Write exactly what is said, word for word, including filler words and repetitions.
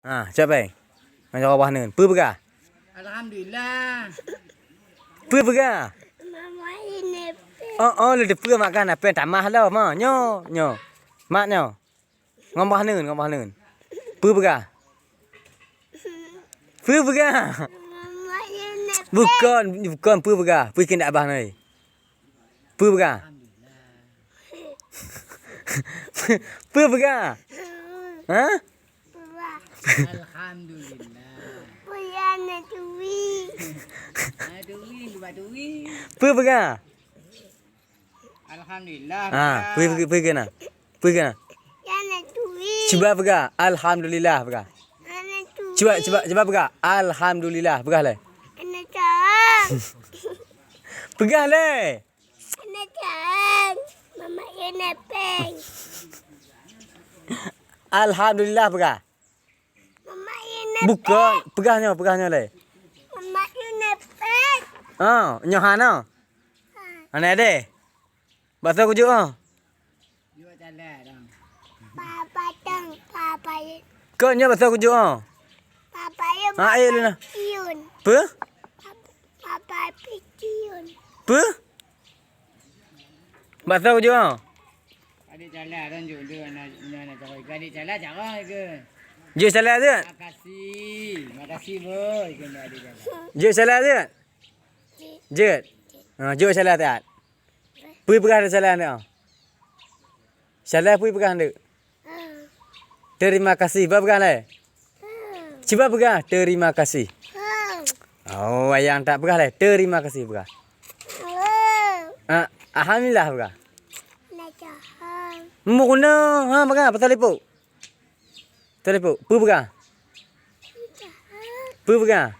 Ha, siapa? Ngon jaroe bah neun. Peue peugah? Alhamdulillah. Peue peugah? Mama ini pe. Oh, oh, le peue makan apa tamah lo, ma. Nyo, nyo. Mak nyo. Ngon bah neun, ngon bah neun. Peue peugah? Peue peugah? Mama ini pe. Bukon, bukon peue peugah. Peue keuneuk bah neun. Peue peugah? Peue peugah? Ha? Alhamdulillah. Peue ya na tui? Na tui, dua tui. Peue peugah? Alhamdulillah. Ha, peugah. Peue, peue, peue keunan? Peue keunan? Ya na tui. Cuba peugah, alhamdulillah peugah. Ya na tui. Cuba, cuba, cuba peugah, alhamdulillah peugah lé. Ana cang. Peugah lé. Ana cang. Mama ya na peng. Alhamdulillah peugah. Mama ya na peng. Bukon, peugah nyoe, peugah nyoe lé. Mama ya na peng. Oh, nyoe hana. Ha. Ana deh. Bak soe kujok, oh? Jok calak dong. Papa tang, papa ye. Kok nyoe bak soe kujok, oh? Papa ye, ha, eh, papa Luna. Ciun. Peue? Papa, papa Ciun. Peue? Bak soe kujok, oh? Adik calak dong, jok, jok, anak, anak, anak, adik calak, calak ke? Jok calak tu? Makasih. Makasih, boy, ke adik calak. Jok calak tu? Jeuet. Ha, jok salah that. Peue peugah salah nyoe? Salah peue peugah nyoe? Terima kasih. Ba peugah lé. Cuba peugah terima kasih. Oh, ayang tak peugah lé. Terima kasih peugah. Ah, alhamdulillah peugah. Meunan, ha, peugah pasal ipok. Telepon. Peue peugah? Peue peugah?